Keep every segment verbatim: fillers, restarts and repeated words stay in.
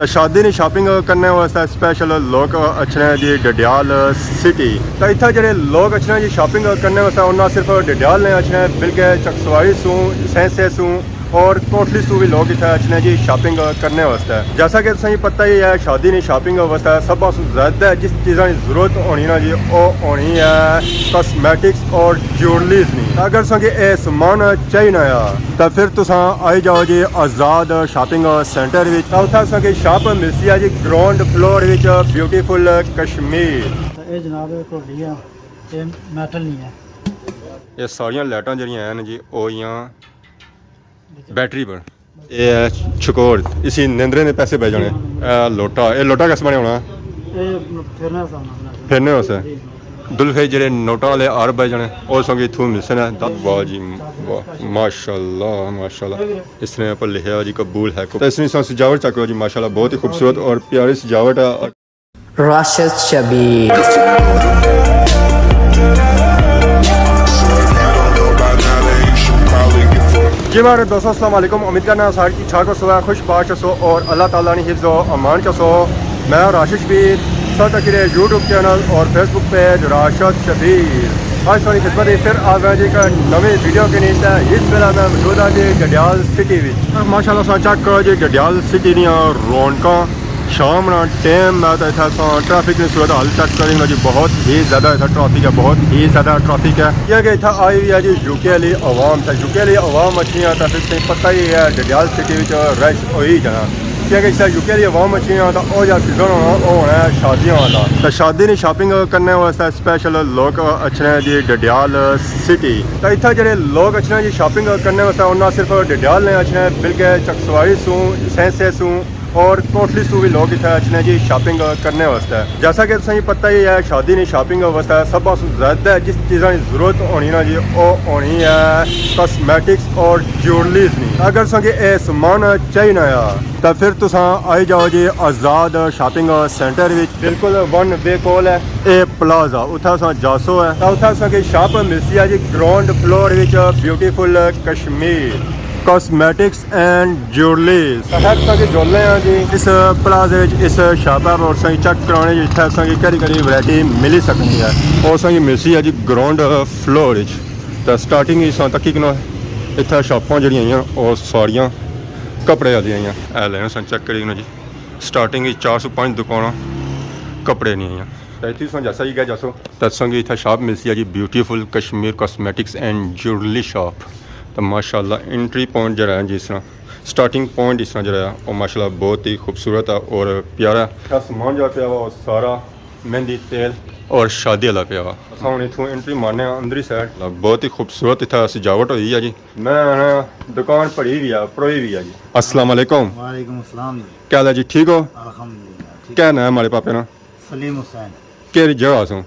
تے شادی نی شاپنگ کرنے واسطے اسپیشل لوگ اچھنے جی ڈڈیال سٹی۔ تے اتھا جڑے لوگ اچھنے جی شاپنگ کرنے واسطے، انہاں صرف ڈڈیال نے اچھنے، بلکہ چکسواری سوں، سینسے سوں اور کوٹلی سوں بھی لوگ اتھا اچھنے جی شاپنگ کرنے واسطے۔ جیسا کہ تساں کی پتہ ہی ہے، شادی نی شاپنگ واسطے سب سوں زیادہ جس چیزاں کی ضرورت ہونی نا جی، او ہونی ہے کاسمیٹکس اور جیولریز نی۔ اگر تساں کی اے سامان چاہیے نا، تے پھر تساں آئی جاؤ جی آزاد شاپنگ سینٹر وچ۔ تے اتھا تساں کی شاپ ملسی ہے جی گراؤنڈ فلور وچ، بیوٹیفل کشمیر۔ تے اے جناب، اے گھوڑی آ، اے میٹل نی ہے۔ اے ساریاں لائٹاں جیہڑیاں ہین جی، او ایاں بیٹری پر۔ اے ہے چکور، اسی نیندرے نے پیسے پے جانے۔ اے لوٹا، اے لوٹا کس بنے ہونا؟ اے پھرنے واسطے ہونا۔ پھرنے واسطے؟ جی۔ دلفے جڑے نوٹاں والے ہار پے جانے، او سنگی اتھوں ملسے نے۔ واہ جی واہ، ماشاءاللہ، ماشاءاللہ۔ اس نے اوپر لکھیا جی قبول ہے۔ تے اس نے سجاوٹ چیک کرو جی، ماشاءاللہ، بہت ہی خوبصورت اور پیاری سجاوٹ ہے۔ راشد شبیر۔ جی مہاڑے دوستو، السلام علیکم۔ امید کرنا سارے ٹھیک ٹھاک ہوسو، خوش باش ہوسو اور اللہ تعالیٰ نی حفظ و امان چ ہوسو۔ میں راشد شبیر، سب تکی رہے یوٹیوب چینل اور فیس بک پیج راشد شبیر۔ آج تھوڑی خدمت وچ پھر آ گیا جی ایک نویں ویڈیو کے نیچ۔ اس ویلے میں موجود ہاں جی ڈڈیال سٹی وچ۔ ماشاءاللہ تساں چیک کرو جی ڈڈیال سٹی دیاں رونقاں۔ شام نا ٹائم ہے تے اتھا تساں ٹریفک نی صورت حال چیک کریں گے جی، بہت ہی زیادہ اتھا ٹریفک ہے، بہت ہی زیادہ ٹریفک ہے، کیونکہ اتھا آئی ہوئی ہے جی یو کے آلی عوام۔ تے یو کے آلی عوام اچھی ہے تے پھر تساں پتہ ہی ہے ڈڈیال سٹی وچ رش ہوئی جانا، کیونکہ اتھا یو کے آلی عوام اچھی ہے تے او جا سیزن ہونا، او ہونا ہے شادیاں والا۔ تے شادی نی شاپنگ کرنے واسطے اسپیشل لوگ اچھنے جی ڈڈیال سٹی۔ تے اتھا جڑے لوگ اچھنے جی شاپنگ کرنے واسطے، او نہ صرف ڈڈیال نے اچھنے، بلکہ چکسواری سوں، سینسے سوں، اور کوٹلی سوں بھی لوگ اتھے اچھنے جی شاپنگ کرنے واسطے۔ جیسا کہ تساں کی پتہ ہی ہے، شادی نی شاپنگ واسطے سب سوں زیادہ جس چیزاں کی ضرورت ہونی نا جی، او ہونی ہے کاسمیٹکس اور جیولریز نی۔ اگر تساں کی اے سامان چاہیے نا، تے پھر تساں آئی جاؤ جی آزاد شاپنگ سینٹر وچ، بالکل ون وے کول ہے۔ اے پلازہ، اتھا تساں جاسو ہے، تے اتھا تساں کی شاپ ملسی ہے جی گراؤنڈ فلور وچ، بیوٹیفل کشمیر کاسمیٹکس اینڈ جیولریز۔ تے خیر تساں کی جلنے ہاں جی اس پلازے وچ، اس شاپ پر، اور تساں کی چیک کرانے جی اتھا تساں کی کہڑی کہڑی ورائٹی ملی سکنی ہے۔ اور تساں کی ملسی ہے جی گراؤنڈ فلور وچ۔ تے سٹارٹنگ ہی تساں تکی کنو، اتھا شاپاں جڑیاں آئیاں او ساریاں کپڑے آلیاں آئیاں۔ اے لے تساں چیک کری کنو جی، سٹارٹنگ ہی چار سو پنج دکاناں کپڑے نی آئیاں۔ تے اتھی تساں جیسا ہی گئے جاسو، تے تساں کی اتھا شاپ ملسی ہے جی بیوٹیفل کشمیر کاسمیٹکس اینڈ جیولری شاپ۔ تے ماشاءاللہ انٹری پوائنٹ جڑا ہے جی اس طرح، سٹارٹنگ پوائنٹ اس طرح جڑا ہے، او ماشاءاللہ بہت ہی خوبصورت ہے اور پیارا ہے۔ اے سامان جو پیا ہوا، او سارا مہندی تیل اور شادی والا پیا ہوا۔ اساں ہن اتھوں انٹری مارنے آں اندری سائیڈ۔ بہت ہی خوبصورت اتھا سجاوٹ ہوئی ہے جی۔ میں آنا دکان بھری ہوئی ہے، پروئی ہوئی ہے جی۔ السلام علیکم۔ وعلیکم السلام جی۔ کیا حال ہے جی؟ ٹھیک ہو؟ الحمدللہ، ٹھیک۔ کیا نام ہے ہمارے پاپے نا؟ سلیم حسین۔ کیڑی جگہ سوں؟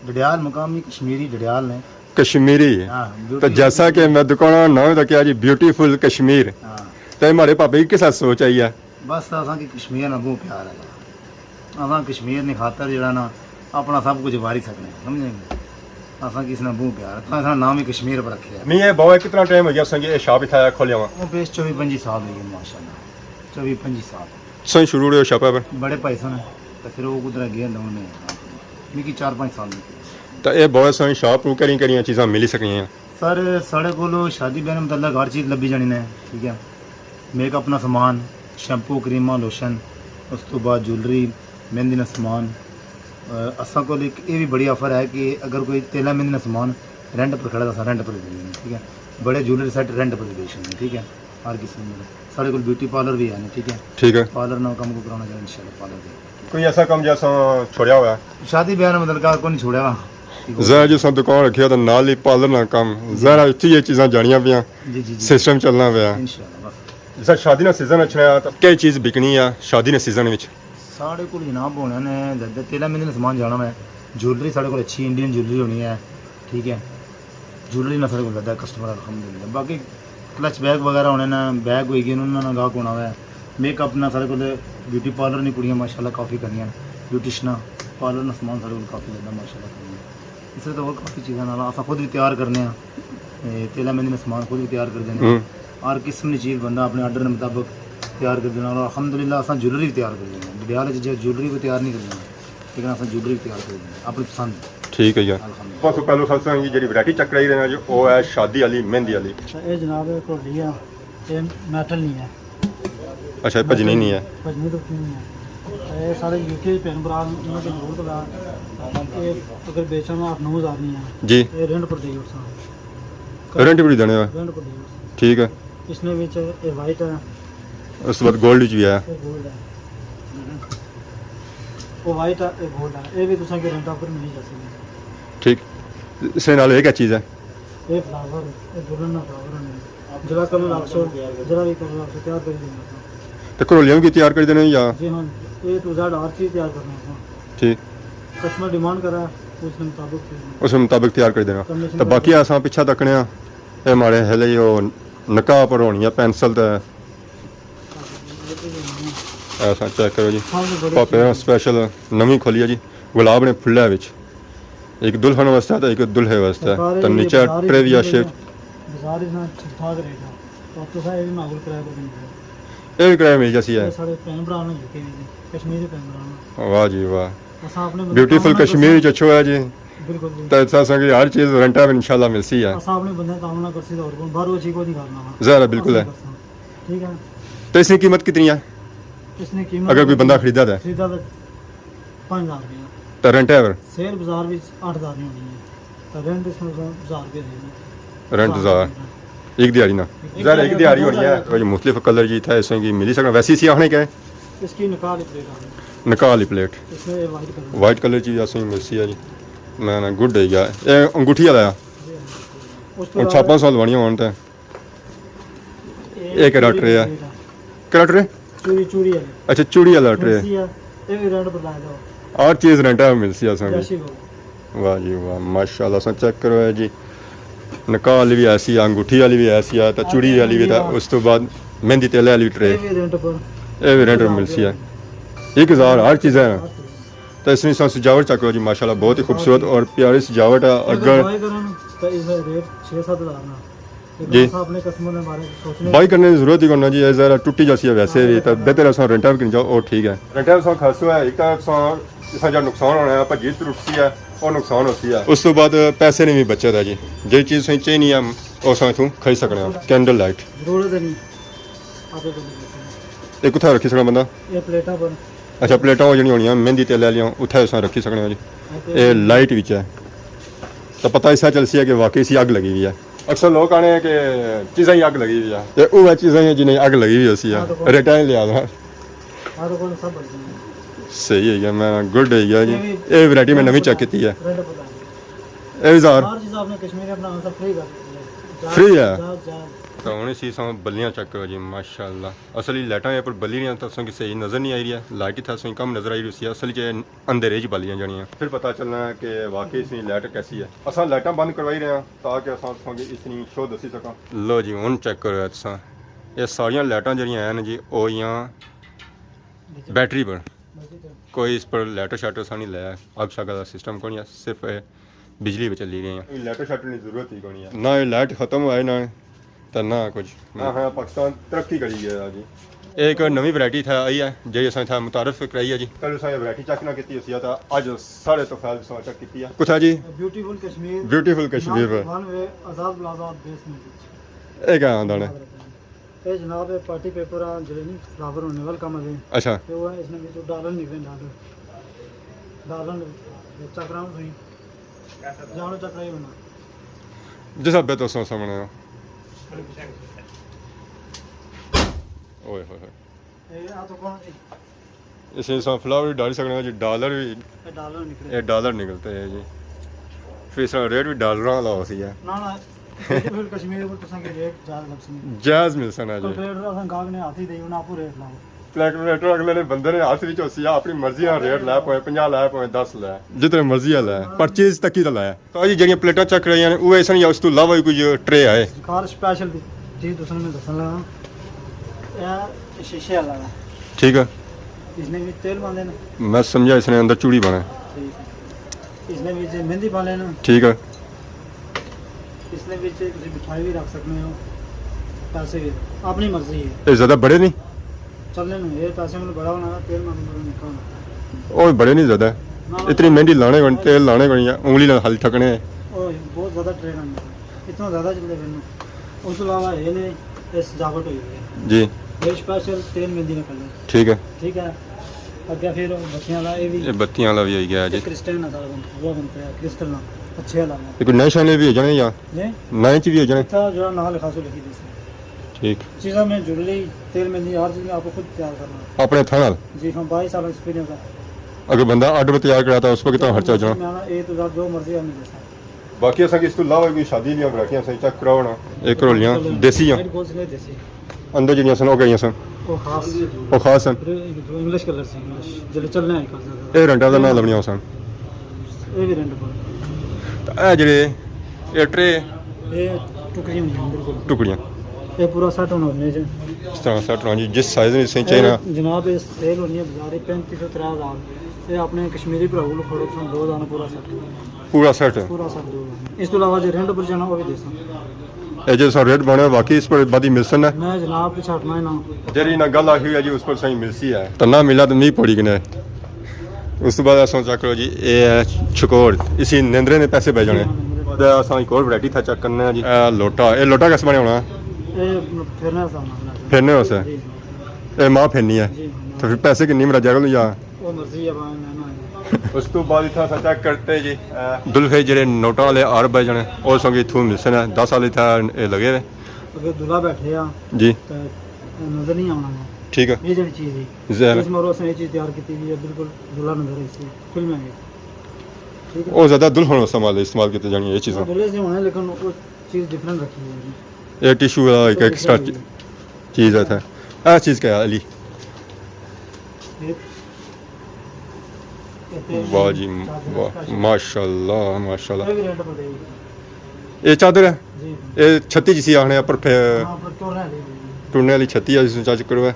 ڈڈیال، مقامی کشمیری ڈڈیال نے۔ کشمیری؟ ہاں، تو بیوٹی جیسا کہ میں دکان نا نام تو کیا جی، بیوٹیفل کشمیر۔ ہاں۔ تے ہمارے پاپے کی کس سوچ آئی ہے؟ بس اساں کی کشمیر نا بہت پیار ہے۔ اساں کشمیر نی خاطر جڑا نا اپنا سب کچھ واری سکنے ہیں، سمجھے؟ اساں کس نا بہت پیار ہے، تاں اساں نام ہی کشمیر پر رکھیا ہے۔ میں یہ بابا کتنا ٹائم ہو گیا اساں کی یہ شاپ اتھا کھولیا ہوا؟ وہ پیش چوبی پنجی سال ہوئی گئے ماشاءاللہ، چوبی پنجی سال۔ سن شروع ہوئے شاپا پر؟ بڑے بھائی سن، تو پھر وہ کدھر گئے ہوں میں، میکی چار پانچ سال ہوئی گئے۔ تو یہ بابا سن شاپ کو کہڑی کہڑی چیزاں ملی سکنی ہیں؟ سر، ساڑے کول شادی بیاہ نے متعلق ہر چیز لبھی جانی نے، ٹھیک ہے۔ میک اپ نا سامان، شیمپو، کریماں، لوشن، اس تو بعد جیولری، مہندی نا سامان۔ آ، اساں کول ایک اے وی بڑی آفر ہے کہ اگر کوئی تیلا مہندی نا سامان رینٹ پر کھڑا تاں اساں رینٹ پر وی دینی، ٹھیک ہے۔ بڑے جیولری سیٹ رینٹ پر وی دے چھوڑنے، ٹھیک ہے۔ ہر قسم دے۔ ساڑے کول بیوٹی پارلر وی ہے نا، ٹھیک ہے۔ ٹھیک ہے۔ پارلر نا کم کو کرانا چاہے انشاءاللہ پارلر دے۔ کوئی ایسا کم جیسا چھوڑیا ہوا ہے؟ شادی بیاہ نا متعلقہ کوئی نہیں چھوڑیا ہوا۔ ظاہر جی اساں دکان رکھی ہے تو نال ہی پارلر نا کم، ظاہر ہے اتھی یہ چیزاں جانیاں پیاں، جی، جی، جی۔ سسٹم چلنا پیا۔ انشاءاللہ، بس۔ جیسا شادی نا سیزن اچھنا ہے تو کئی چیز بکنی ہے شادی نے سیزن وچ؟ ساڑے کول جناب ہونے نے زیادہ تیلا مہندی نا سامان جانا ہے، جیولری ساڑے کول اچھی انڈین جیولری ہونی ہے، ٹھیک ہے۔ جیولری نا ساڑے کول زیادہ کسٹمر الحمدللہ۔ باقی کلچ بیگ وغیرہ ہونے نا، بیگ ہوئی گئے، انہاں نا گاہک ہونا ہے۔ میک اپ نا ساڑے کول بیوٹی پارلر نی کڑیاں ماشاءاللہ کافی کرنیاں، بیوٹیشناں، پارلر نا سامان ساڑے کول کافی زیادہ ماشاءاللہ کرنیاں۔ اس طرح تو اور کافی چیزاں نال اساں خود بھی تیار کرنے ہاں۔ اے تیلا مہندی نا سامان خود بھی تیار کر دینے ہاں۔ ہر قسم نی چیز بندہ اپنے آرڈر نے مطابق تیار کر دینا، اور الحمدللہ اساں جیولری بھی تیار کر دینا۔ ڈڈیال وچ جے جیولری کو تیار نہیں کر دینا، لیکن اساں جیولری بھی تیار کر دینا اپنی پسند۔ ٹھیک ہے یار۔ الحمدللہ۔ بس پہلو سب سے یہ جڑی ورائٹی چیک کرائی رہے ہیں جو، وہ ہے شادی والی، مہندی والی۔ اچھا، یہ جناب، یہ گھولی ہے، یہ میٹل نہیں ہے۔ اچھا، یہ بھجنی نہیں ہے۔ بھجنی تو نہیں ہے۔ یہ سارے یو کے بھین بھرا نے، انہاں کو ضرورت ہے۔ یہ اگر بیچنا، اٹھ نو ہزار نہیں ہے۔ جی۔ یہ رینٹ پر دے گی اس۔ رینٹ پر دینے ہوئے۔ رینٹ پر دے گی اس۔ ٹھیک ہے۔ اس نے وچ یہ وائٹ ہے۔ اس کے بعد گولڈ وچ بھی ہے۔ یہ گولڈ ہے۔ وہ وائٹ ہے، یہ گولڈ ہے۔ یہ بھی تساں کے رینٹ پر ملی جا سکتی ہے۔ ٹھیک۔ اس کے نال یہ کیا چیز ہے؟ یہ فلاور ہے، یہ دلہن نا فلاور ہے۔ جڑا کلر آکھسو، جڑا بھی کلر آکھسو، تیار کری دینا۔ تے گھرولیاں بھی تیار کری دینے یا؟ جی ہاں، اے ٹو زیڈ ہر چیز تیار کرنا ہے۔ ٹھیک۔ کسٹمر ڈیمانڈ کرا، اس کے مطابق چیز بنے۔ اس کے مطابق تیار کری دینا۔ کمبینیشن تے کر باقی دینا۔ اساں پچھا تکنے آں، اے ماڑے ہلے او نکاح پر ہونی ہے پینسل تے۔ ایسا چیک کرو جی، سب سے بڑی پاپے چیز۔ اسپیشل نویں کھولی ہے جی، گلاب نے پھلے وچ۔ ایک دلہن واسطے تے ایک دلہے واسطے۔ سرکار تے یہ نیچے بازار ٹرے وی وچ آشے۔ بازار وچ نا ٹھیک ٹھاک ریٹ ہے۔ تو تساں یہ بھی ماحول کرایہ پر مل جائے۔ یہ بھی کرایہ مل جاسی ہے۔ یہ سارے بھین بھرا نے یو کے وچ، کشمیر دے بھین بھرا نے۔ واہ جی واہ۔ اساں اپنے بندے بیوٹیفل تعاون نہ کشمیر کرساں۔ وچ اچھو ہے جی۔ بالکل جی۔ تے اساں کی ہر چیز رینٹاں پہ انشاءاللہ ملسی ہے۔ اساں اپنے بندے تعاون نہ کرسی تے اور کون باہروں اچھی کوئی نہیں کرنا وا۔ ظاہر ہے، بالکل اساں ہے۔ کرساں۔ ٹھیک ہے۔ تے اس کی قیمت کتنی ہے؟ اس نے قیمت اگر کوئی بندہ خریدا تے؟ خریدا تے پانچ ہزار روپیہ۔ تے رینٹ ہے پھر؟ سیل بازار وچ اٹھ ہزار نہیں ہونی ہے۔ تے رینٹ اس میں ہزار روپیہ دے دیں۔ رینٹ ہزار ہزار۔ روپیہ۔ ایک دیہاڑی نا؟ ایک ظاہر ہے، ایک دیہاڑی دیہاڑی ہونی ہے۔ نا۔ بھائی مختلف کلر جی تھا، اس کی ملی سکنا۔ ویسے اسی آخنے کیا ہے؟ اس کی نکاح والی پلیٹ آ رہی ہے۔ نکاح والی پلیٹ۔ اس میں یہ وائٹ کلر۔ وائٹ کلر چی بھی اساں کی ملسی ہے جی۔ میں نا گڈ ہے یار۔ اے انگوٹھی والا ہے۔ جی ہاں۔ اس تو ہن علاوہ چھاپاں سال بنیاں ہون تے۔ اے ایک چوڑی رٹ رہے ہے۔ پلیٹ ہے۔ کیا رٹ رہے؟ چوڑی، چوڑی والی۔ اچھا، چوڑی والا رٹ رہے۔ ملسی ہے، اے بھی رینٹ پر لایا جاؤ۔ ہر چیز رینٹ پر ملسی ہے اساں کی۔ جیسی بولو۔ واہ جی واہ، ماشاءاللہ، اساں چیک کرو ہے جی۔ نکاح والی بھی ایسی ہے، انگوٹھی والی بھی ایسی ہے، تے چوڑی والی بھی، تے اس تو بعد مہندی تیلے والی بھی ٹرے۔ اے بھی رینٹ پر۔ اے بھی رینٹ پر ملسی ہے۔ ایک ہزار ہر چیز ہے۔ ہر چیز۔ تے اس نے سجاوٹ چیک کرو جی، ماشاءاللہ بہت ہی خوبصورت اور پیاری سجاوٹ ہے۔ اگر اگر بائی کرن تے اس دا ریٹ چھ ست ہزار نا۔ جی۔ اساں اپنے کسٹمر نے بارے سوچنے۔ بائی کرنے کی ضرورت ہی کوئی نہ جی، اے ذرا ٹوٹی جاسی ہے ویسے بھی، تے بہتر ہے اساں رینٹا پر کن جاؤ، او ٹھیک ہے۔ رینٹا پر اساں کھاسو ہے، ایک تاں اساں، اساں جا نقصان ہونا ہے، بھجی ترٹسی ہے، او نقصان ہوسی ہے۔ اس تو بعد پیسے نہیں بھی بچت ہے جی۔ جیڑی چیز تساں چاہیے نہیں ہے، او اساں اتھوں کھائی سکنے ہاں۔ کینڈل لائٹ۔ ضرورت ہے نہیں۔ آپ کو نہیں۔ اے کتھا رکھی سکنا بندہ؟ اے پلیٹاں پر۔ اچھا، پلیٹاں او جیڑیاں ہونیاں مہندی تیلے والیاں، اتھا اساں رکھی سکنے ہاں جی۔ اے لائٹ وچ ہے۔ تو پتہ اس طرح چلسی ہے کہ واقعی اسی اگ لگی ہوئی ہے۔ اکثر لوگ آنے ہیں کہ چیزاں ہی اگ لگی ہوئی ہے۔ تے اوہ چیزاں ہی جنہیں اگ لگی ہوئی ہوسی ہے۔ ہاں تو کون؟ ریٹاں ہی لیا تھا۔ ہاں تو کون سب بڑھ گئے ہیں۔ صحیح ہے یار، میں گڈ ہے یار جی۔ یہ بھی اے ورائٹی میں نویں چیک کیتی ہے۔ ریڈ پتہ ہے۔ اے بھی زار۔ ہر چیز آپ نے کشمیری اپنا آنسر فری کر دیتی ہے۔ جہاز، فری ہے؟ جہاز، جہاز۔ تو ہن اسی ساں بلیاں چیک کرو جی، ماشاءاللہ۔ اصل ہی لائٹاں اپر بلی رہیاں تو اساں کی صحیح نظر نہیں آئی رہی ہے۔ لائٹ اتھا اساں کی کم نظر آئی رہی سی، اصل چ اندھیرے چ بلیاں جانیاں۔ پھر پتہ چلنا ہے کہ واقعی اس نی لائٹ کیسی ہے۔ اساں لائٹاں بند کروائی رہے ہیں تاکہ اساں تساں کی اس نی شو دسی سکاں۔ لو جی، ہن چیک کرو تساں۔ یہ ساریاں لائٹاں جیڑیاں ہیں نا جی، او ایاں بیٹری پر۔ کوئی اس پر لیٹر شیٹر سا نہیں لایا، اگ شگ والا سسٹم کونی ہے، صرف اے بجلی پہ چلی رہی ہیں۔ لیٹر شیٹر نی ضرورت ہی کونی ہے۔ نہ یہ لائٹ ختم ہوئے نہ تے نہ کچھ۔ ہاں ہاں، پاکستان ترقی کری گیا جی۔ ایک نویں ورائٹی تھا آئی ہے، جی اساں تھا متعارف کرائی ہے جی۔ کل اساں یہ ورائٹی چیک نہ کیتی ہوسی تھا، اج سارے تو فیل اساں چیک کیتی ہے۔ کتھا جی؟ بیوٹیفل کشمیر۔ بیوٹیفل کشمیر۔ ون وے آزاد پلازہ بیسمنٹ وچ۔ اے کیا آندا نے؟ اے جناب، اے پارٹی پیپر آ جڑے نہیں، فلاور ہونے، ویلکم والے۔ اچھا۔ تے وہ اس نے وچ ڈالر نکلے، ڈالر۔ ڈالر چکراں سوئی۔ جانو چکرا ہی بنا۔ جس حد تو سو سامنے ہو۔ اوئے ہوئے ہوئے۔ اے آ تو کون؟ اس نے سا فلاور بھی ڈال سکنے ہو جی، ڈالر بھی۔ اے ڈالر نکلے۔ اے ڈالر نکلتے ہیں جی۔ پھر اس طرح ریٹ بھی ڈالراں والا ہو سی ہے۔ نہ نہ، بیوٹیفل کشمیر کو تساں کے ریٹ جائز لگ سی۔ جائز مل سنا جی۔ کمپیوٹر اساں گاہک نے ہاتھ ہی دئی، انہاں آپ ریٹ لاؤ۔ کیلکولیٹر اگلے نے بندے نے ہاتھ وچ ہوسی ہے، اپنی مرضی نال ریٹ لے، پویں پنجاہ لے، پویں دس لے۔ جتنے مرضی لے، پر چیز تکی تے لے۔ تو جی جیڑھیاں پلیٹاں چیک کرائی نے، اوہ ایسا یا اس تو علاوہ بھی کچھ ٹرے ہے؟ سرکار، اسپیشل چیز تساں میں دسن لگا۔ اے شیشے والا ہے۔ ٹھیک ہے۔ اس نے بھی تیل پاندے نا۔ میں سمجھا اس نے اندر چوڑی بنا ہے۔ ٹھیک ہے۔ اس نے بھی مہندی پا لینا۔ ٹھیک ہے۔ اس نے بھی تسی مٹھائی بھی رکھ سکنے ہو، پیسے بھی، اپنی مرضی ہے۔ یہ زیادہ بڑے نہیں؟ چلنے میں یہ پیسے میں بڑا ہونا، تیل میں نکا ہونا۔ او بڑے نہیں زیادہ۔ نہ۔ اتنی مہنگی لانے کونی، تیل لانے کونی، انگلی نال ہل تھکنے۔ او بہت زیادہ ٹرین ہے، اتنا زیادہ چلتے پھرنا۔ اس تو علاوہ یہ نے، یہ سجاوٹ ہوئی ہوئی ہے۔ جی۔ یہ اسپیشل تیل مہندی نے کلر۔ ٹھیک ہے۔ ٹھیک ہے۔ اگے پھر بتیاں والا، یہ بھی یہ بتیاں والا بھی ہوئی گیا جی۔ کرسٹل نال سارا بن، وہ بن پیا، کرسٹل نال اچھے والا۔ یہ کوئی نئے شانے بھی ہو جانے یا؟ جی۔ نئے چ بھی ہو جانے؟ اتنا جو نال لکھا سو لکھی دے سی۔ ٹھیک۔ چیزاں میں جڑ رہی، تیل میں نہیں، ہر چیز میں آپ کو خود تیار کرنا ہے۔ اپنے ہتھاں نال؟ جی ہاں، بائیس سال ایکسپیرینس ہے۔ اگر بندہ آرڈر پہ تیار کراتا، اس پہ کتنا خرچہ ہو جانا؟ میں نا، اے تو جو مرضی ہے، میں دے سکتا۔ باقی اساں کی اس تو علاوہ بھی شادی دیاں ورائٹیاں سن چیک کراؤ نا۔ ایک رولیاں دیسی ہیں۔ وائٹ گولڈ سے دیسی۔ اندر جڑیاں سن، او کہڑیاں سن؟ او خاص۔ او خاص سن۔ پھر جو انگلش کلر سے، انگلش۔ جلے چلنے آئے کل زیادہ۔ اے رنٹا دا نام لبنیاں سن۔ اے بھی رنٹ پر۔ تے اے جڑے، اے ٹرے؟ اے ٹکڑیاں ہوندیاں، بالکل۔ ٹکڑیاں۔ اے پورا سیٹ ہونا اپنے چ۔ اس طرح سیٹ ہونا جی، جس سائز نے صحیح چاہیے نا۔ اے جناب، اے سیل ہونی ہے بازار پینتی سو، ترے ہزار۔ اے اپنے کشمیری بھرا کول کھڑو سن، دو ہزار پورا سیٹ۔ پورا سیٹ؟ پورا سیٹ دو ہزار۔ اس تو علاوہ جے رنٹ پر جانا، وہ بھی دے سن۔ اے جے سا ریٹ بنے، باقی اس پر بعد ہی ملسن ہے۔ میں جناب پچھاٹنا ہی نہ۔ جیڑی نہ گل آخی ہوئی ہے جی، اس پر صحیح ملسی ہے۔ تو نہ ملا تو می پوڑی کنے۔ اس تو بعد اساں چیک کرو جی، اے ہے چکور، اسی نیندرے نے پیسے پے جانے۔ بعد اساں ایک اور ورائٹی تھا چیک کرنا ہے جی۔ اے لوٹا، اے لوٹا کس بنے ہونا؟ اے پھرنے واسطے ہونا۔ پھرنے واسطے؟ جی۔ اے ماں پھرنی ہے۔ جی۔ تو پھر پیسے کنی مرا جاگل یا؟ وہ مرضی ہے، بھائی، میں نہ آیا۔ اس تو بعد اتھا اساں چیک کرتے جی، اے دلفے جڑے نوٹاں والے ہار بجن، او سنگی اتھوں ملسن ہے۔ دس سال اتھا اے لگے ہوئے۔ اگر دلہا بیٹھے آ، جی۔ تے نظر نہیں آنا ہے۔ ٹھیک ہے۔ یہ جڑی چیز ہے۔ ظاہر ہے۔ اس مارو اساں یہ چیز تیار کیتی ہوئی ہے، بالکل دلہا نظر آئی سی، فلم ہے یہ۔ ٹھیک ہے۔ او زیادہ دلہن استعمال، استعمال کیتے جانی ہے یہ چیزاں۔ دلہے سے ہونا ہے، لیکن وہ چیز ڈفرنٹ رکھی ہے جی۔ اے ٹشو والا ایک ایکسٹرا چیز ہے تھا۔ اے چیز کیا ہے علی؟ واہ جی، واہ، ماشاءاللہ، ماشاءاللہ۔ اے چادر ہے؟ جی۔ اے چھتی جسی آخنے اپر پھے-، ہاں، پر ٹرنے والی۔ ٹرنے والی چھتی ہے، جس چیک کرو ہے۔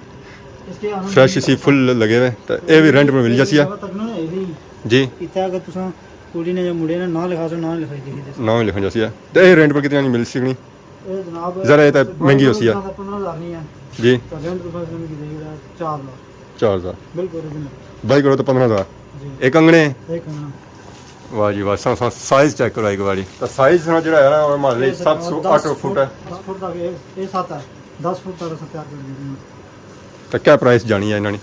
فریش اسی فل لگے ہوئے، تے اے بھی رینٹ پر مل جاسی ہے۔ جی۔ اتھا اگر تساں کڑی نے یا مڑے نے ناں لکھا سو، ناں لکھائی دے۔ ناں لکھا جاسی ہے۔ تے اے رینٹ پر کتنی مل سکنی؟ اے جناب، ذرا اے تے مہنگی ہوسی ہے۔ پندرہ ہزار نہیں ہے۔ جی۔ تے رینٹ پر فیصلہ نہیں کیتے گئے، چار لاکھ۔ چار ہزار۔ بالکل اوریجنل۔ بائی کرو تو پندرہ ہزار۔ جی۔ ایک انگنے؟ ایک انگنا۔ واہ جی واہ، سا-، سا-، سائز چیک کرو ایک باری۔ تو سائز نا جڑا ہے نا، او ماڑے لئی اے ست سو اٹھ فٹ ہے۔ دس فٹ تک اے، اے ست ہے۔ دس فٹ تک اساں تیار کر دینے۔ تو کیا پرائس جانی ہے انہاں نی؟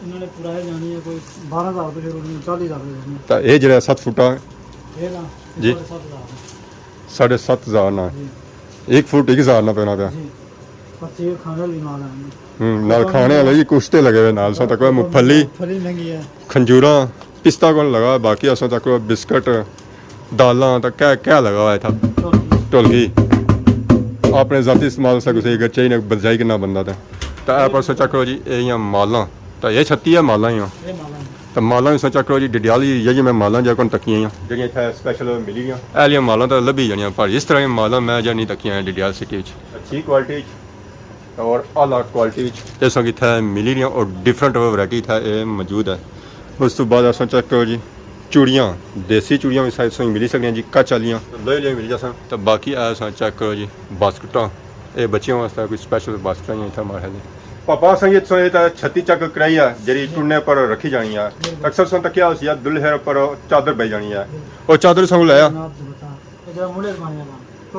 انہاں نے پرائس جانی ہے کوئی بارہ ہزار تو شروع ہوئی، چالی ہزار تو جانی ہے۔ تو اے جڑا ست فٹ ہے؟ اے نا، جی۔ ساڑھے ست ہزار۔ ساڑھے ست ہزار نا۔ جی۔ ایک فٹ ایک ہزار نا پینا پیا۔ جی۔ پرچی کھانے والی نال ہے۔ ہوں، نال کھانے والے جی کشتے لگے ہوئے نال، سو تک مفلی، مفلی مہنگی ہے۔ کھنجوراں، پستہ کون لگا، باقی اساں تک بسکٹ، دالاں تک کیا، کیا لگا ہوا تھا؟ ڈھولکی۔ اپنے ذاتی استعمال سے کسے اگر چاہیے بنجائی کنا بندہ تھا۔ تو اے پرسوں چیک کرو جی، اے ہیاں مالاں۔ تو اے چھتی ہے مالاں ہیاں۔ اے مالاں ہیاں۔ تو مالاں وی سوچا کرو جی، ڈڈیال ہی یہ میں مالاں جا کون تکیاں ہیاں۔ جڑیاں اتھے اسپیشل ملی دیاں۔ اے لیاں مالاں تو لبھی جانیاں، پر اس طرح دیاں مالاں میں جا نہیں تکیاں ڈڈیال سٹی وچ۔ اچھی کوالٹی وچ اور اعلیٰ کوالٹی وچ۔ اے سنگ اتھے ملی دیاں اور ڈفرنٹ ورائٹی اتھے اے موجود ہے۔ اس تو بعد اساں چیک کرو جی، چوڑیاں، دیسی چوڑیاں وی سائز سنگ ملی سکدیاں جی، کچ آلیاں۔ لوہے لیاں ملی جاساں۔ تو باقی اے اساں چیک کرو جی، باسکٹاں۔ اے بچیاں واسطے کوئی سپیشل باسکٹاں ہی اتھا مارے نے۔ پاپا، اساں کی اتھوں اے تاں چھتی چیک کرائی ہے، جیڑی ٹنڈے پر رکھی جانی ہے۔ اکثر سن تکیا ہوسی ہے، دلہے پر چادر پائی جانی ہے۔ او چادر سانگوں لایا۔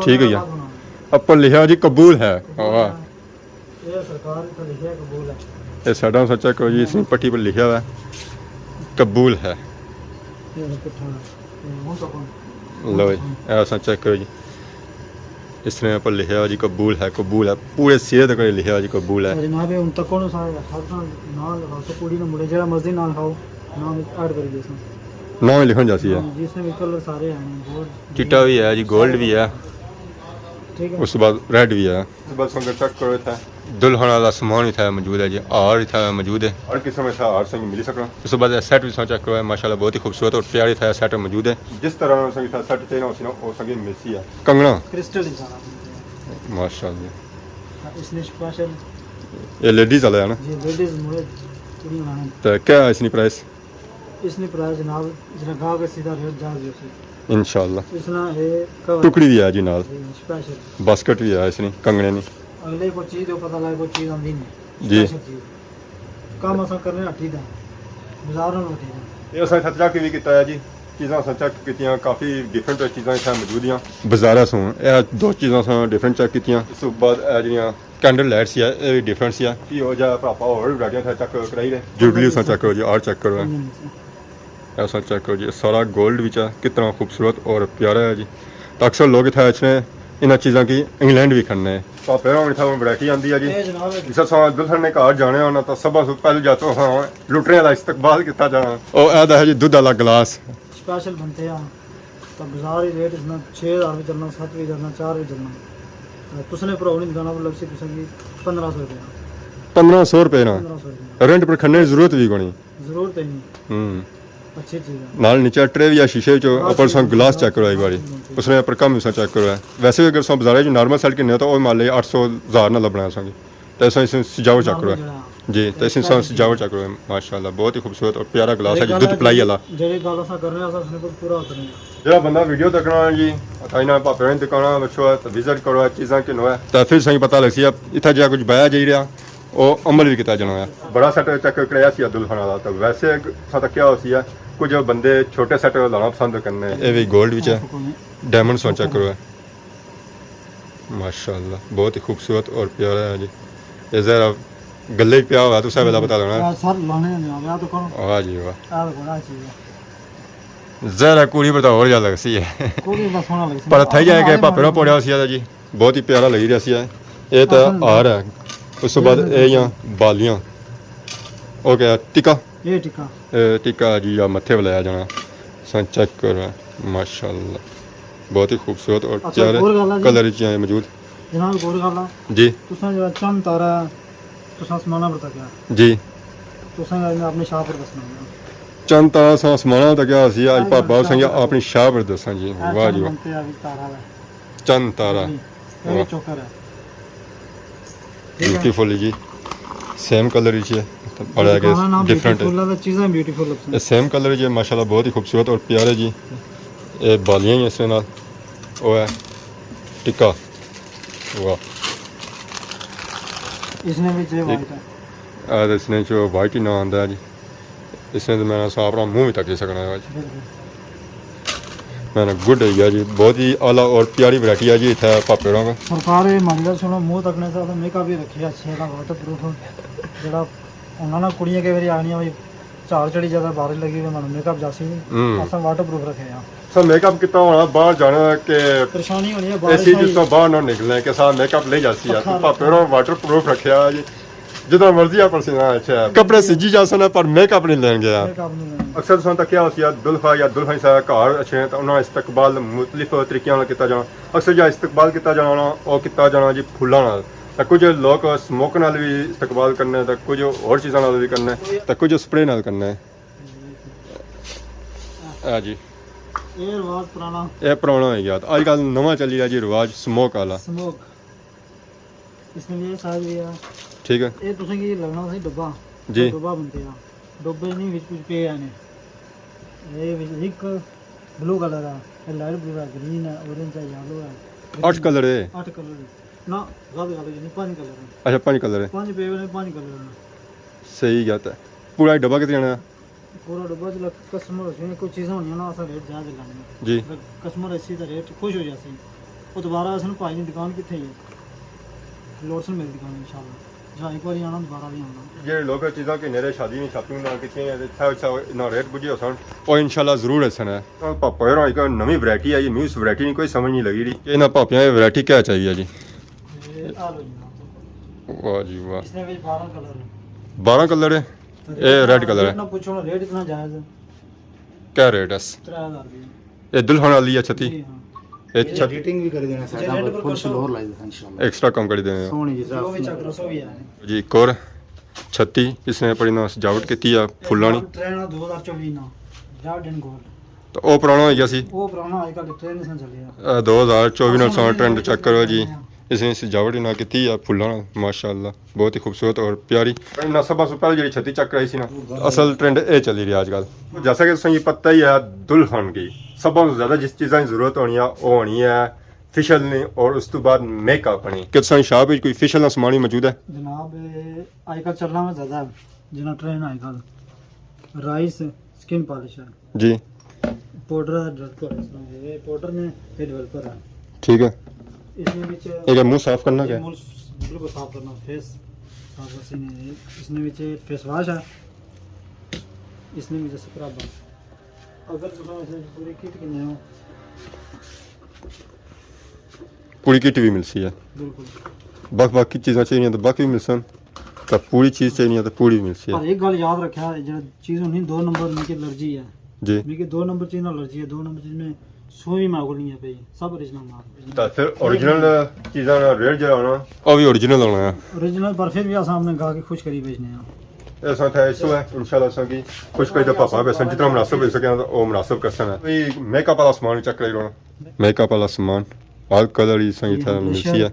ٹھیک ہے۔ اپر لکھیا جی قبول ہے۔ واہ۔ اے سرکار اتھا لکھیا قبول ہے۔ اے ساڈا سا چیک کرو جی، اس پٹی پر لکھیا ہوا ہے، قبول ہے۔ اے پٹھا ہے۔ لو جی، اے اساں چیک کرو جی، اس نے اوپر لکھیا ہوا جی قبول ہے، قبول ہے، پورے سرے تک لکھیا ہوا جی قبول ہے۔ جناب، ہن تک کون سا ہر نال لگا سو، کڑی نے مڑے جڑا مرضی نال کھاؤ، نام ایڈ کری دے سن۔ نام لکھن جاسی ہے۔ ہاں، جس میں بھی کلر سارے ہیں، گولڈ، چٹا بھی ہے جی، گولڈ بھی ہے۔ ٹھیک ہے۔ اس کے بعد ریڈ بھی ہے۔ بس ہن چیک کرو اتھا۔ دلہن والا سامان اتھا موجود ہے جی، ہار اتھا موجود ہے۔ ہر قسم اتھا ہار سنگی ملی سکنا۔ اس بعد سیٹ بھی سن چیک کرو، ماشاءاللہ بہت ہی خوبصورت اور پیارے اتھا سیٹ موجود ہے۔ جس طرح سنگی اتھا سیٹ چاہینا ہوسی نا، او سنگی ملسی ہے۔ کنگنا۔ کرسٹل ہی سارا۔ ماشاءاللہ۔ اس نے اسپیشل۔ یہ لیڈیز والا ہے نا؟ جی، لیڈیز مڑے کڑی بنانے۔ تو کیا ہے اس نی پرائس؟ اس نی پرائس جناب، جس طرح گاہک اسی دا ریٹ جائز ہی ہوسی۔ انشاءاللہ۔ اس نا اے کور ٹکڑی بھی ہے جی نال۔ جی، اسپیشل۔ باسکٹ بھی ہے اس نی، کنگنے نی۔ اگلے کو چیز دو پتہ لگے، کوئی چیز آندی نہیں۔ جی۔ اسپیشل چیز۔ کم اساں کرنے ہٹی دا، بازار نال ہٹی دا۔ یہ اساں اتھا چیک بھی کیتا ہے جی، چیزاں اساں چیک کیتیاں، کافی ڈفرنٹ چیزاں اتھا موجود ہیں۔ بازار سوں یہ دو چیزاں اساں ڈفرنٹ چیک کیتیاں۔ اس تو بعد اے جیہڑیاں کینڈل لائٹس یا، اے وی ڈفرنٹ سی ہے۔ یہ ہو جا پراپا اور ورائٹیاں اتھا چیک کرائی رہے۔ جوبلی اساں چیک کرو جی، آر چیک کرو۔ ایسا چیک کرو جی، سارا گولڈ وچ ہے، کتنا خوبصورت اور پیارا ہے جی۔ تو اکثر لوگ اتھا اچھنے، انہاں چیزاں کی انگلینڈ بھی کھڑنے۔ پاپے ہن اتھا ورائٹی آندی ہے جی۔ اے جناب، جس اساں دلہن نے گھر جانے ہونا تو سب سے پہلے جاتے ہاں لٹنے والا استقبال کیتا جانا۔ او اے دا ہے جی دودھ والا گلاس۔ اسپیشل بنتے ہیں۔ تو بازار ہی ریٹ اس نا چھ ہزار بھی چلنا، ست بھی چلنا، چار بھی چلنا۔ تو تساں نے پراؤ نہیں دکانا پر لگسی تساں کی پندرہ سو روپے نا۔ پندرہ سو روپے نا؟ پندرہ سو روپے نا۔ رینٹ پر کھڑنے کی ضرورت بھی کونی۔ ضرورت ہی نہیں۔ ہوں۔ اچھی چیز ہے۔ نال نیچے ٹرے بھی ہے شیشے وچ، ہاں، اوپر ساں گلاس چیک کرو ایک باری۔ اس نے اوپر کم بھی ساں چیک کرو ہے۔ ویسے بھی اگر ساں بازارے جو نارمل سیٹ کنے تو او مال لے اٹھ سو، ہزار نال لبنا ہے ساں کی۔ تے اساں اس سجاوٹ چیک کرو ہے۔ جی، تے اساں سجاوٹ چیک کرو ہے۔ ماشاءاللہ، بہت ہی خوبصورت اور پیارا گلاس ہے جی، دودھ پلائی والا۔ جیڑی گل اساں کرنے آں، اساں اس نے پورا کرنے آں۔ جیڑا بندہ ویڈیو تکنا ہے جی، اتھا انہاں پاپے نے دکاناں وچوں ہے، تے وزٹ کرو ہے، چیزاں کنو ہے۔ تے پھر سائیں پتہ لگسی ہے، اتھا جیڑا کچھ بایا جائی رہیا، او عمل وی کیتا جانا ہے۔ بڑا سیٹ چیک کرایا سی عبدال خان والا، تے ویسے ساں تکیا ہوسی ہے، کچھ بندے چھوٹے سیٹ لانا پسند کرنے۔ اے وی گولڈ وچ ہے، ڈائمنڈ سوں چیک کرو ہے۔ ماشاءاللہ، بہت ہی خوبصورت اور پیارا ہے جی۔ اے ذرا گلے پیا ہوا، تساں ویلا پتہ لگنا۔ آ سر لانے نے آ تو کرو۔ واہ جی واہ۔ آ تو بڑا چیز ہے۔ ذرا کڑی پر تو اور زیادہ لگسی ہے۔ کڑی پر سوہنا لگسی۔ پر تھئی جائے کہ پاپے نو پوڑیا ہوسی ہے جی۔ بہت ہی پیارا لگی رہیا سی ہے۔ اے تے ہار ہے۔ اس تو بعد اے یا بالیاں۔ اوکے، ٹکا۔ یہ ٹکا۔ اے ٹکا جی، یا متھے ولایا جانا۔ ساں چیک کرو، ماشاءاللہ۔ بہت ہی خوبصورت اور اچھا، پیارے ایک اور گل ہے جی۔ کلر وچ آئے موجود۔ جناب، ایک اور گل ہے۔ جی۔ تساں جیڑا چند تارا ہے، تساں آسماناں پر تکیا۔ جی۔ تساں اپنے شاہ پر دسنا ہے۔ چند تارا ساں آسماناں پر تکیا سی، اج ہاں، پاپا شاہ سنگیا پر۔ اپنی شاہ پر دساں جی۔ اے واہ جی چند واہ۔ بنتے آ وی تارا ہے۔ چند تارا۔ جی۔ اے واہ۔ چوکر ہے۔ ٹھیک ہے۔ بیوٹیفل جی۔ سیم کلر وچ ہے۔ بڑا کہ دکاناں نام ڈفرنٹ ہے۔ بیوٹیفل ہے، چیزاں بیوٹیفل لگسن۔ اے سیم کلر وچ ہے، ماشاءاللہ بہت ہی خوبصورت اور پیارے جی۔ اے بالیاں ہی اس نال۔ او ہے ٹکا۔ واہ۔ اس نے وچ اے ایک وائٹ ہے۔ اے اس نے جو وائٹ ہی نہ آندا ہے جی۔ اس نے تو میں ساں اپنا منہ بھی تکی سکنا ہے جی۔ بالکل۔ میں نے گڈ ہے جی، بہت ہی اعلیٰ اور پیاری ورائٹی ہے جی اتھے پاپے ہوراں کو۔ سرکار اے ماڑی گل سنو، منہ تکنے سے میک اپ بھی رکھیا اچھے والا واٹر پروف، جیڑا انہاں نے کڑیاں کئی واری آخنیاں بھائی جھاڑ چڑھی جاتا، بارش لگی ہوئی، ماڑا میک اپ جاسی نہیں، ہوں۔ اساں واٹر پروف رکھے ہاں۔ سر میک اپ کیتا ہونا، باہر جانا کہ پریشانی ہونی ہے، اے بارش سی آئی۔ جس طرح باہر نہ نکلنا کہ سر میک اپ لے جاسی ہے، پکھا تو پاپے ہوراں واٹر پروف رکھیا جی۔ جتنا مرضی آپ پسینہ اچھا ہے۔ کپڑے سجی جاسن پر میک اپ نہیں لین گیا۔ میک اپ نہیں لین۔ اکثر تساں تکیا ہوسی دلہا یا دلہن سا گھر اچھے تو انہاں استقبال مختلف طریقیاں نال کیتا جانا۔ اکثر جا استقبال کیتا جانا، او کیتا جانا جی پھلاں نال۔ تے کچھ لوگ سموک نال بھی استقبال کرنے، تے کچھ ہور چیزاں نال بھی کرنے، تے کچھ سپرے نال کرنے۔ ہاں جی۔ اے رواج پرانا۔ اے پرانا ہوئی گیا۔ اج کل نواں چلی رہیا جی رواج سموک والا۔ سموک۔ اس میں یہ سائز بھی ہے۔ ٹھیک ہے۔ اے تساں کی لگنا سی ڈبہ۔ جی۔ ڈبہ بنتے ہیں۔ ڈبے نہیں وچ کچھ پے آنے۔ اے وچ ایک بلو کلر ہے، اے لائٹ بلو ہے، گرین ہے، اورنج ہے، یلو ہے۔ اٹھ کلر ہے؟ اٹھ کلر ہے۔ نہ، غلط گل ہے، پنج کلر ہیں۔ اچھا، پنج کلر ہے۔ پنج پے ہوئے نے، پنج کلر ہیں۔ صحیح گل ہے۔ پورا ڈبہ کتنے آنا؟ پورا ڈبہ جلا کسٹمر ہوسی، کوئی چیزاں ہونیاں نا، اساں ریٹ جائز لانے۔ جی۔ اگر کسٹمر ایسی تے ریٹ خوش ہو جاسی، وہ دوبارہ اساں بھائی دی دکان کتھے ہی ہے؟ لوٹسن میری دکان انشاءاللہ۔ جہاں ایک باری آنا، دوبارہ بھی آنا۔ جہڑے لوگ چیزاں کے نیرے شادی نی شاپنگ نہ کیتی ہے، تے اتھا اتھا انہاں ریٹ بجھے ہوسن، او انشاءاللہ ضرور ایسن ہے۔ پاپا ہوراں ایک نویں ورائٹی آئی، میوس ورائٹی نی کوئی سمجھ نہیں لگی رہی کہ انہاں پاپیاں دی ورائٹی کیا چاہیے جی۔ یہ آ لو جناب۔ واہ جی واہ۔ اس میں بھی بارہ کلر ہے۔ بارہ کلر ہے؟ اے ریڈ کلر ہے۔ ریٹ نہ پوچھو نا، ریٹ اتنا جائز ہے۔ کیا ریٹ ہے اس؟ ترے ہزار روپے۔ اے دلہن والی ہے چھتی؟ جی ہاں۔ اے یہ چھت ایڈیٹنگ بھی کر دینا سائیڈ پر، فل شلور لائی دینا انشاءاللہ۔ ایکسٹرا کم کر دینا۔ سوہنی جی، جو بھی چیک کرو، سو بھی ہے۔ جی، کور چھتی، اس نے اپنی نا سجاوٹ کیتی ہے پھلاں نی۔ ٹرینڈ ہے دو ہزار چوبی نا، ریڈ اینڈ گولڈ۔ تو او پرانا ہوئی گیا سی۔ او پرانا، اج کل ٹرینڈ اس نے چلے۔ اے دو ہزار چوبی نا ساں ٹرینڈ چیک کرو جی۔ اس نے سجاوٹ انہاں کیتی ہے پھلاں نال، ماشاءاللہ۔ بہت ہی خوبصورت اور پیاری۔ انہاں سبھاں سوں پہلے جیڑھی چھتی چیک کرائی سی نا، اصل ٹرینڈ اے چلی رہی ہے اج کل۔ جیسا کہ تساں کی پتہ ہی ہے، دلہن کی سبھاں سوں زیادہ جس چیزاں کی ضرورت ہونی ہے، او ہونی ہے فیشل نی، اور اس تو بعد میک اپ نی۔ کہ تساں کی شاپ وچ کوئی فیشل نا سامان وی موجود ہے؟ جناب، اج کل چلنا میں زیادہ ہے۔ جنہاں ٹرین آئی گل، رائس سکن پالش ہے۔ جی۔ پاؤڈر ہے، ڈیولپر ہے، اس طرح یہ پاؤڈر نے، یہ ڈیولپر ہے۔ ٹھیک ہے۔ اس میں وچ یہ کیا منہ صاف کرنا یہ کیا؟ منہ بالکل صاف کرنا، فیس صاف کرسی نے۔ اس میں وچ فیس واش ہے، اس میں وچ سکرب ہے۔ اگر تساں اس پوری کٹ گھنے ہو، پوری کٹ بھی ملسی ہے۔ بالکل۔ باقی، باقی چیزاں چاہیے تو باقی بھی ملسن، تو پوری چیز چاہیے تو پوری ملسی ہے۔ پر ایک گل یاد رکھیا، جڑا چیز ہونی دو نمبر، میکی الرجی ہے۔ جی۔ میکی دو نمبر چیز نال الرجی ہے، دو نمبر چیز میں سوئی ماڑے کول نہیں ہے پئی، سب اوریجنل مال۔ تو پھر اوریجنل چیزاں نا ریٹ جڑا ہونا، او بھی اوریجنل ہونا ہے۔ اوریجنل، پر پھر بھی اساں اپنے گاہک کی خوش کری بیچنے ہیں۔ اے اساں تھا ایسو ہے، انشاءاللہ اساں کی خوش کری دا پاپا بیسن، جتنا مناسب ہو سکے تو او مناسب کرسن۔ کوئی میک اپ والا سامان چیک کرائی رہنا۔ میک اپ والا سامان، ہر کلر ہی سنگی یہ تھا بلشر، ملسی ہے۔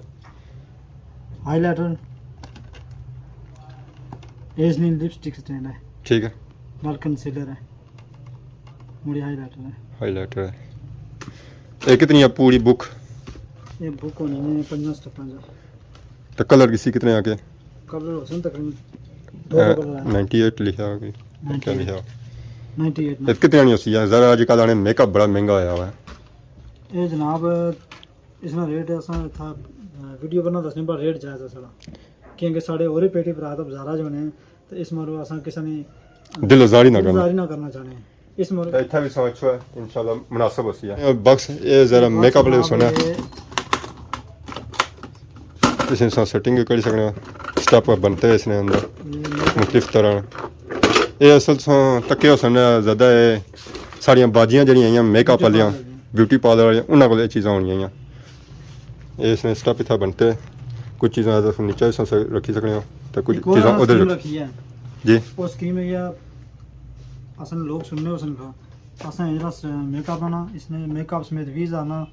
ہائی لائٹر، ایس نی لپسٹک سٹینڈ ہے۔ ٹھیک ہے۔ نال کنسیلر ہے۔ مڑی ہائی لائٹر ہے۔ ہائی لائٹر ہے۔ یہ کتنی ہے پوری بک؟ یہ بک ہونی ہے پنجاں سٹیپاں دا۔ تو کلر کسی کتنے آ کے؟ کلر ہو سن تقریباً دو اے، کلر ہیں۔ نائنٹی ایٹ لکھا ہو کہ کیا لکھا ہو؟ نائنٹی ایٹ۔ یہ کتنے آنی ہوسی ہے؟ ذرا اج کل آنے میک اپ بڑا مہنگا ہویا ہوا ہے۔ یہ جناب، اس نا ریٹ اساں تھا، ویڈیو بنا دسنے، پر ریٹ جائز ہے ساڑا، کیونکہ ساڑے اور پیٹی برا تو بازارا جو نے، تو اس مارو اساں کسے نے دل آزاری نہ کرنا۔ دل آزاری نہ کرنا چاہنے۔ اس مارو اتھا بھی سوچو ہے، انشاءاللہ مناسب ہوسی ہے۔ یہ باکس، یہ ذرا میک اپ لے سونا۔ اس نے سیٹنگ کری سکنے، سٹیپ بنتے اس نے اندر مختلف طرح۔ یہ اصل سو تکے ہو سن زیادہ ہے، ساڑیاں باجیاں جڑیاں آئیاں میک اپ والیاں، بیوٹی پارلر والیاں، انہاں کول یہ چیزاں ہونیاں آئیاں۔ یہ اس نے سٹیپ اتھا بنتے، کچھ چیزاں اتھا نیچے بھی سن رکھی سکنے ہو، تو کچھ ایک اور چیزاں ادھر سکیم رکھی۔ رکھی ہے۔ جی۔ وہ سکیم ہے یا اساں لوگ سننے ہو سن کھا، اساں جڑا س-، میک اپ آنا، اس نے میک اپ سمیت ویزا آنا،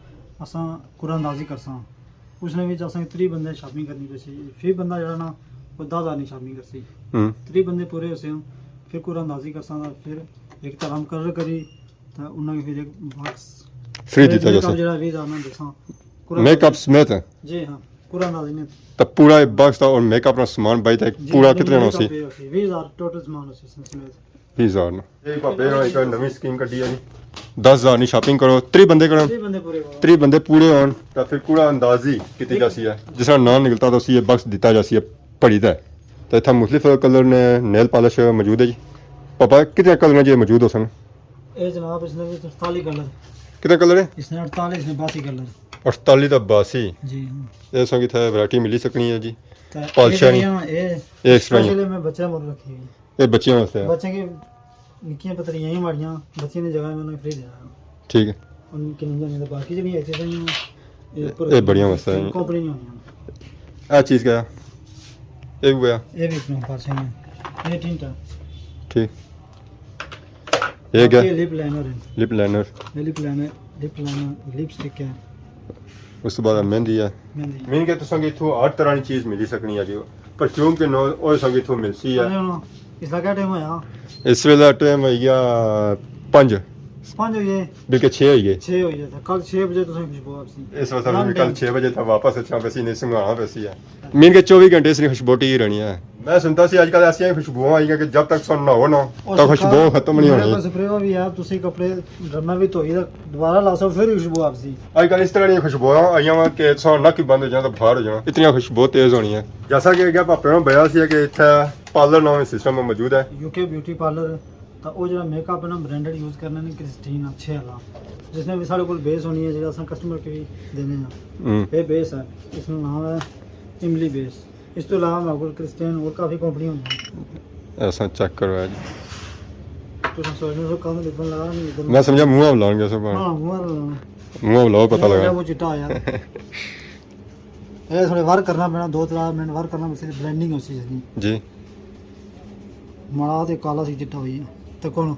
اساں قرآن اندازی کرساں۔ اس نے وچ اساں تری بندے شاپنگ کرنی پیسی، فی بندہ جڑا نا، وہ دس ہزار نی شاپنگ کرسی۔ ہوں۔ تری بندے پورے ہوسے ہوں، پھر قرآن اندازی کرساں، پھر ایک طرح مقرر کری، تے انہاں کی پھر ایک باکس فری دتا میک اپ جاسی۔ جڑا ویزا آنا دیساں۔ قرآن میک اپ سمیت؟ جی ہاں، قرآن اندازی نے۔ تے پورا ایک باکس تھا اور میک اپ نا سامان بائی تھا، جی، پورا کتنے میک اپ ہوسی؟ پہ ہوسی، ویزا ٹوٹل سامان ہوسی اس نے سمیت۔ ویزا نا۔ یہ پاپے ہونا ایک نویں سکیم کڈی ہے جی۔ دس ہزار نی شاپنگ کرو، تری بندے کرو۔ تری بندے پورے کرو۔ تری بندے پورے ہون، تے پھر قرآن اندازی کیتی جاسی ہے۔ جس طرح نام نکلتا تو اسی یہ باکس دتا جاسی ہے، پڑی دا ہے۔ تے اتھا مختلف کلر نے نیل پالش موجود ہے جی۔ پاپا، کتنے کلر نے جی موجود ہو سن؟ اے جناب، اس نے وچ اڑتالی کلر۔ کتنے کلر ہے؟ اس نے اڑتالی، اس نے باسی کلر۔ اڑتالی تا باسی۔ جی ہاں۔ اے سنگی تھا ورائٹی ملی سکنی ہے جی۔ تے پالشاں نی۔ اے، اے ایکسٹرا ہی۔ اسپیشل میں بچے مر رکھی ہے۔ اے بچیاں واسطے ہے۔ بچے کی نکیاں پتریاں ہی ماڑیاں، بچیاں دی جگہ میں انہیں فری دینا۔ ٹھیک ہے۔ ان کی نہیں جانے، باقی جڑی ایسی ہیں، یہ اے بڑیاں واسطے ہیں۔ کمپنی نہیں ہونی۔ اے چیز کیا ہے؟ اے بھی ہے۔ اے بھی اپنے پاس ہیں۔ اے ٹنٹ ہے۔ ٹھیک۔ یہ کیا؟ باقی لپ لائنر ہے۔ لپ لائنر۔ یہ لپ لائنر، لپ لائنر، لپسٹک ہے۔ اس تو بعد مہندی ہے۔ مہندی۔ مین کے تساں کی اتھوں ہر طرح کی چیز ملی سکنی ہے جی۔ پرفیوم کے نو، او سنگی اتھوں ملسی ہے۔ ارے ہاں، اس کا کیا ٹائم ہویا؟ اس ویلے ٹائم ہوئی گیا پنج۔ پنج ہوئی گئے؟ بلکہ چھ ہوئی گئے۔ چھ ہوئی گئے۔ کل چھ بجے تساں خوشبو آپسی۔ اس واسطے میں کل چھ بجے تک واپس اچھا پیسی، نہیں سنگھانا پیسی ہے۔ مین کے چوبی گھنٹے اس نے خوشبو ٹکی رہنی ہے۔ میں سنتا سی اج کل ایسیاں خوشبوواں آئی ہیں کہ جب تک سن نہ ہو نا، تو خوشبو ختم نہیں ہونی۔ سپرے بھی یار، تسی کپڑے ڈرنا بھی دھوئی تے دوبارہ لاسو، پھر خوشبو آپسی۔ اج کل اس طرح دیاں خوشبوواں آئیاں وا کہ سن نک ہی بند ہو جانا تے باہر ہو جانا، اتنیاں خوشبو تیز ہونی ہے۔ جیسا کہ اگے پاپے نے بتایا سی کہ اتھے پارلر ناں سسٹم موجود ہے۔ یو کے بیوٹی پارلر، تا او جڑا میک اپ ہے نا، برانڈڈ یوز کرنے نے، کرسٹین اچھے والا، جس نے بھی ساڑے کول بیس ہونی ہے، جڑا اساں کسٹمر کی بھی دینے ہیں۔ ہوں۔ اے بیس ہے، اس نا نام ہے املی بیس۔ اس تو علاوہ ماڑے کول کرسٹین اور کافی کمپنی ہوندی ہیں۔ ایسا چیک کرو جی۔ تساں سوچنے سو کم لکھن لگا نہیں ادھر۔ میں سمجھا منہ لان گیا سب۔ ہاں، منہ لان۔ منہ لاؤ، پتہ لگا۔ وہ چٹا آیا۔ اے تھوڑے ورک کرنا پینا، دو ترا منٹ ورک کرنا، بس بلینڈنگ ہو سی جس دی۔ جی۔ مڑا تے کالا سی چٹا ہوئی ہے۔ تے کون؟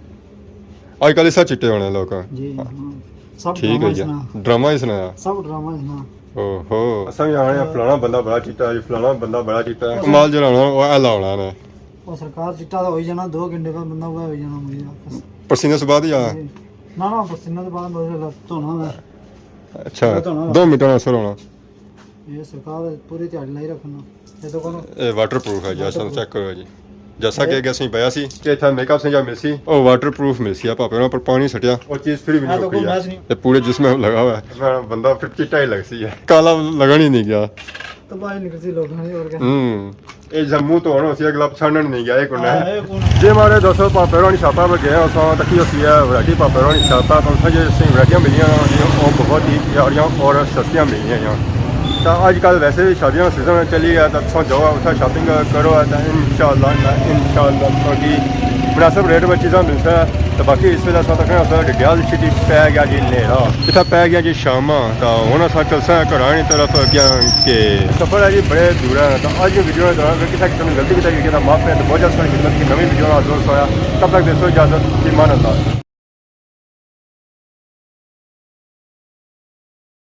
اج کل ایسا چٹے ہونے لوگ۔ جی، ہاں۔ سب ٹھیک ڈرامہ ہے اس جی۔ نا۔ ڈرامہ اس نا۔ سب ڈرامہ اس نا۔ اوہو۔ اساں بھی آنے فلانا بندہ بڑا چٹا ہے، فلانا بندہ بڑا چٹا ہے۔ کمال جڑا ہونا، وہ ایلا ہونا نے۔ وہ سرکار چٹا تو ہوئی جانا، دو گھنٹے بعد بندہ وہ ہوئی جانا مڑی واپس۔ پسینے سے بعد یا؟ جی۔ نہ، نہ، پسینے سے بعد بس دھونا ہے۔ اچھا، دھونا ہے۔ دو منٹ ہونا سر ہونا۔ یہ سرکار پوری دیہاڑی لائی رکھنا۔ یہ تو کون؟ اے واٹر پروف ہے جی، واٹر اصل پروف۔ چیک کرو جی۔ جیسا کہ اگے اسیں پایا سی کہ اتھا میک اپ سیں جا ملسی، او واٹر پروف ملسی ہے، پاپے ہوراں پر پانی سٹیا، او چیز پھر بھی نہیں ہاں، تو کوئی اکھڑی ہے۔ میس نہیں۔ تے پورے جسم میں لگا ہوا ہے۔ میں بندہ پھر چٹا ہی لگسی ہے، کالا لگن ہی نہیں گیا۔ تو باہر نکلسی لوگاں نے، اور کیا۔ ہوں۔ اے جموں تو ہونا سی، اگلا پچھانن نہیں گیا، اے کون ہے؟ ہاں، اے کون ہے؟ جے ماڑے دوستو، پاپے ہوراں نی شاپا پر گئے اساں، تکی ہوسی ہے ورائٹی پاپے ہوراں نی شاپا پر، اتھا جے اسیں ورائٹیاں ملیاں نا، او بہت ہی پیاریاں اور سستیاں ملیاں۔ تاں اج کل ویسے وی شادیاں نا سیزن چلی گیا، تاں تساں جاؤ اتھا شاپنگ کرو، تاں انشاءاللہ، انشاءاللہ تساں کی مناسب ریٹ وچ چیزاں ملسا۔ تاں باقی اس ویلے اساں تکنے اساں ڈڈیال سٹی پے گیا جی نیرا، اتھا پے گیا جی شاماں، تاں ہن اساں چلساں گھراں نی طرف، کیاں کہ سفر ہے جی بڑے دور ہے۔ تاں اج دی ویڈیو دے دوران اگر کسے قسم دی غلطی کیتی گئی تاں معاف کرے، تاں بہت جلد تساں نی خدمت کی نویں ویڈیو نال حاضر ہوساں۔ تب تک دیسو اجازت، فی امان اللہ۔